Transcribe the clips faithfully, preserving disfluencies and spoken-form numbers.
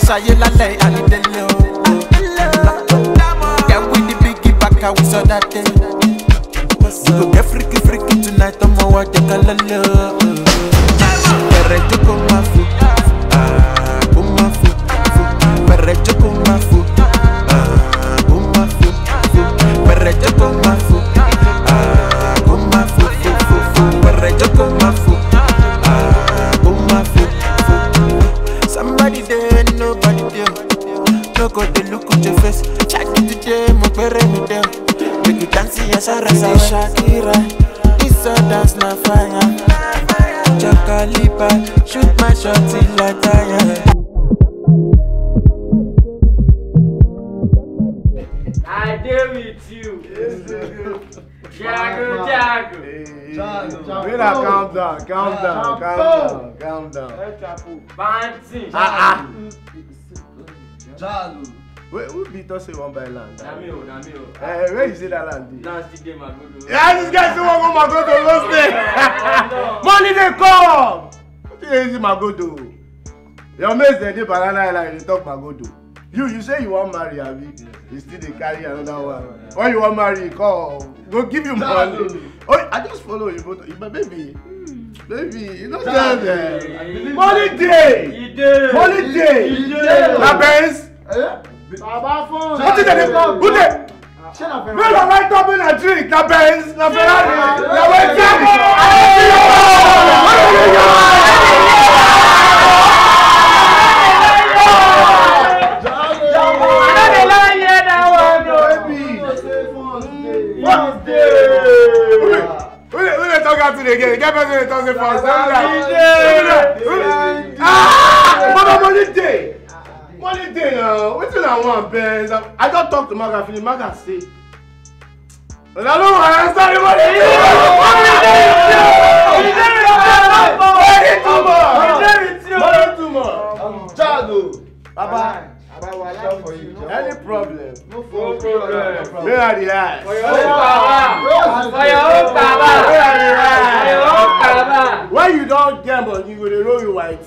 Sayé lálẹ́ ànídélé o. Get with the biggie back, how we saw that day. We go get freaky, freaky tonight, I'm a what you call a love. Bẹ̀rẹ̀ jókòó máa fò, ah, kó máa fò, fò. Bẹ̀rẹ̀ jókòó máa fò, ah, kó máa fò, fò. Bẹ̀rẹ̀ jókòó máa fò, ah, kó máa fò, fò, fò, fò. Bẹ̀rẹ̀ jókòó máa fò, ah, kó máa fò, fò. Somebody there, nobody there. No go dey look at your face. Check it today, mo pere mi there. Make you dance, yes, I rest. Shakira, this all dance na fire. Chakalipa, shoot my shot till I tire. I dey with you. Jago, Jago. Hey. Jago. Wait, now, calm down, calm down, calm down, calm down. Banting. Ah, ah. Jago. Wait, who be talk say one buy land? Na me o, na me o. Eh, where you see that land dey? Land still dey Magodo. Yeah, this guy still wan go Magodo, no stay. Money dey come. Wetin dey easy Magodo? Your mates dem dey Banana Island, dey talk Magodo. You, you say you wan marry, abi? You still dey carry another one. When you wan marry, come. Go give you money. Oh, I just follow you, but my baby. Baby, you don't tell them. Money day. Money day. Na Benz. Baba phone. Wetin dey dey? Who dey? Make I light up, make I drink. Na Benz, na Ferrari, na wetin? I no dey lie hear that one o. Who dey, who dey talk that thing again? Get person dey talk say first. Ah, Baba, money day. Money dey now. Wetin I want, Benz? I, I don talk to Maga finish. Maga say, una no understand the money dey. Money too much. Money too much. Jago. Baba, any problem? No problem. Where are the eyes? For your own power. For your own power. Where are the eyes? For your own power. When you don get money, you go dey roll your white.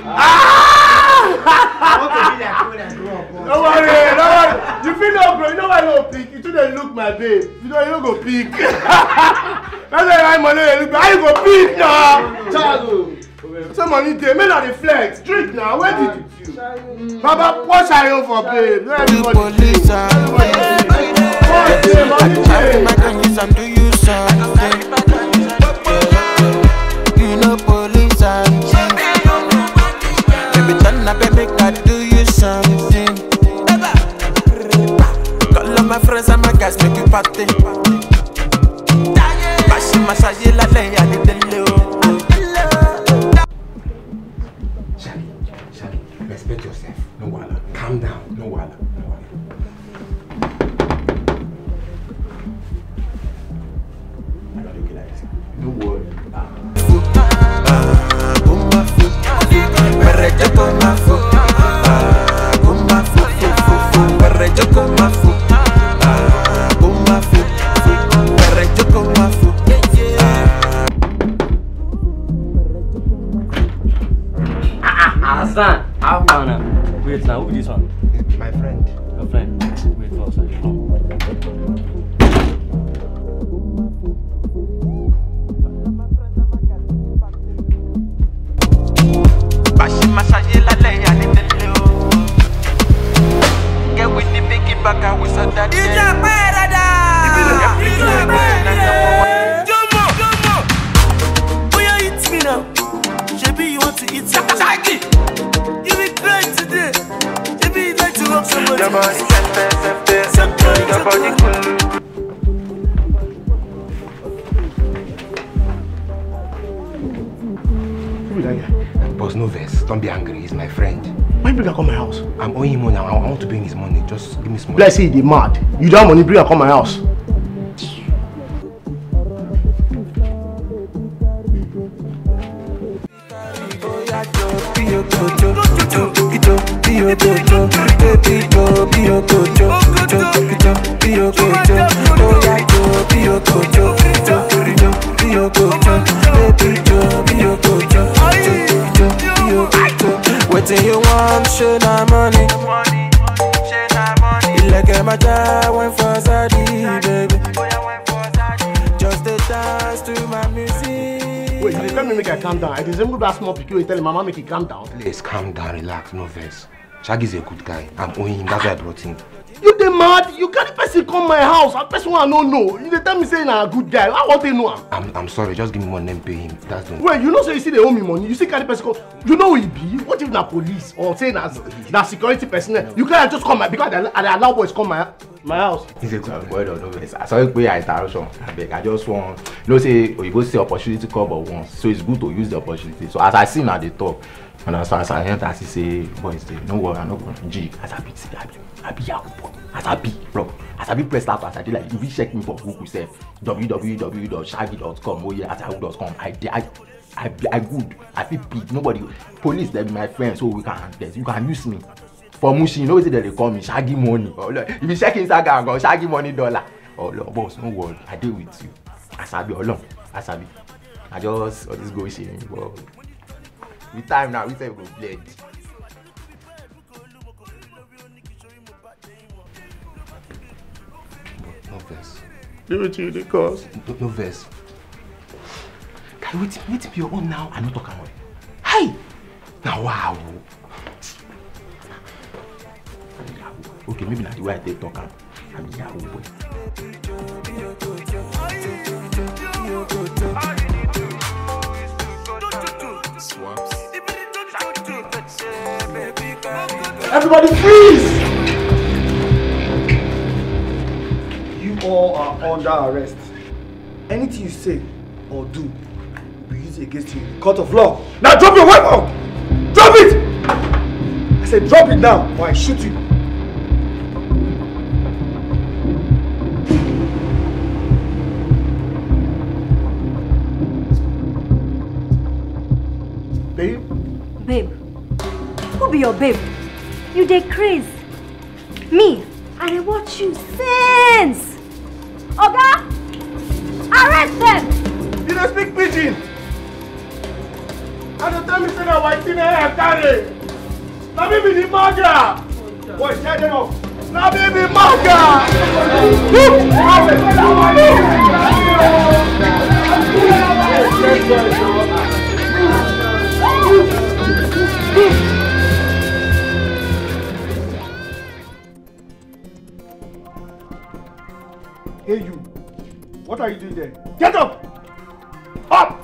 Ah! I want to be like when I grow up. Don't worry, don't worry. You fit no grow. You know why no pick? You too dey look my babe. You know you no go pick. That's why my money dey look. How you go pick now? Child o. So money dey. Make na dey flex. Drink now. Where did you? Baba, pour shayo for babe. Make everybody drink. Police and money dey, money dey. I can use and do you something. You know police and thief. Every time I beg, make I do you something. Call all my friends and my guys, make you party. Bashi masaje la le ya de dele o. Shali, Shali, respect yourself. No wahala. Calm down. No wahala. No wahala. I don't look like this. No worry. Ah. Ah, ah, Hassan, how far now? Wait now, who be this one? It's my friend. Your friend? Wait, no, sir. Bashi masaje la le ya ni tele o. Get with the big bag and we saw that. It's a parada. It's a parada. Jumbo, jumbo. Oya, hit me now. Shebi you want to eat somebody? Shaggy! You be great today. Shebi you like to rock somebody? Your body, your body cool. Who be that guy? Boss, no vex. Don't be angry. He's my friend. Why you bring am come my house? I'm owing him money. I, I want to bring his money. Just give me some money. Let's say he dey mad. You don't have money, bring am come my house. Wetin you want? Show na money. Ilẹ̀kẹ̀ máa já wine for Saudi, baby. Just dey dance to my music. Wait, you dey tell me make I calm down. I dey resemble that small pikin wey tell him mama make he calm down. Please calm down, relax, no vex. Shaggy is a good guy. I'm owing him. That's why I brought him. You dey mad? You carry person come my house, a person wey I no know. You dey tell me say na good guy. How I wan take know am? I'm, I'm sorry. Just give me money and pay him. That's the. Wait, you know say you still dey owe me money. You still carry person come. You know who he be? What if na police or say na, na security personnel? You can't just come my, because I, I allow boys come my, my house. He's a good boy, don't know this. I saw it pay interruption. I beg, I just want, you know say oyibo say opportunity come but once, so it's good to use the opportunity. So as I see now, they talk. And as, as I enter, I see say boys dey. No worry, I no go G. As I be, see, I be, I be Yahoo boy. As I be, bro. As I be press that, as I dey like, you fit check me for Google sef. W W W dot shaggy dot com. Oh yeah, as I dot com. I dey, I, I be, I good. I fit pick. Nobody, police, they be my friends, so we can test. You can use me. For Mushin, you know wetin dem dey call me? Shaggy money. Oh, look, if you check Instagram, go Shaggy money dollar. Oh, look, boss, no worry. I dey with you. As I be, Olorun, as I be. I just, all this go shame, but with time now, we sef go blend. No vex. Dey wetin you dey cause? No, no vex. Guy, wetin, wetin be your own now? I no talk am well. Hi! Na wow. Okay, maybe na the way I take talk am. I'm Yahoo boy. Swaps. Everybody freeze! You all are under arrest. Anything you say or do will be used against you in the court of law. Now drop your weapon! Drop it! I said drop it now or I shoot you. Babe? Babe? Who be your babe? You dey craze. Me, I dey watch you since. Oga, arrest them. You dey speak pidgin? I dey tell me say na white thing I carry. Na me be the maga. Boy, set them up. Na me be maga. Hey you, what are you doing there? Get up! Up!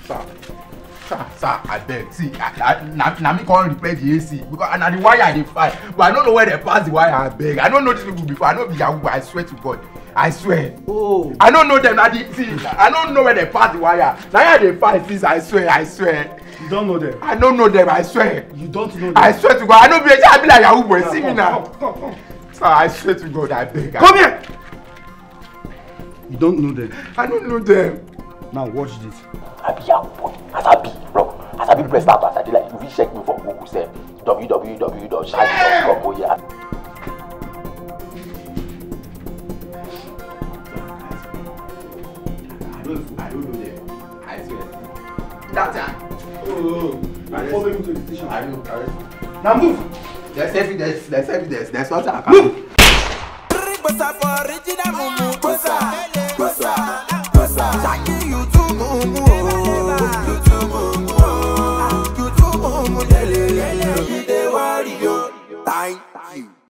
Sir, sir, sir, I beg. See, I, I, na, na me come repair the A C because na the wire I dey find, but I no know where they pass the wire. I beg. I no know these people before. I no be Yahoo. I swear to God. I swear. Oh. I no know them. Na the, see, I no know where they pass the wire. Na here they find this. I swear. I swear. You don't know them. I no know them. I swear. You don't know them. I swear to God. I no be. I be like Yahoo boy. Now, see me come, now. Come, come, come. Sir, I swear to God, I beg. Come here. You don't know them. I don't know them. Now watch this. I be Yahoo boy. As I be, bro. As I be press that, as I dey like, you fit check me for Google sef. W W W dot shaggy dot com. Oh yeah. I don't, I don't know them. I swear. That time. Oh, I follow you to the station. I know, I know. Now move. There's evidence, there's evidence, there's nothing I can do. Move. Bossa for original mumu. Bossa, bossa, bossa.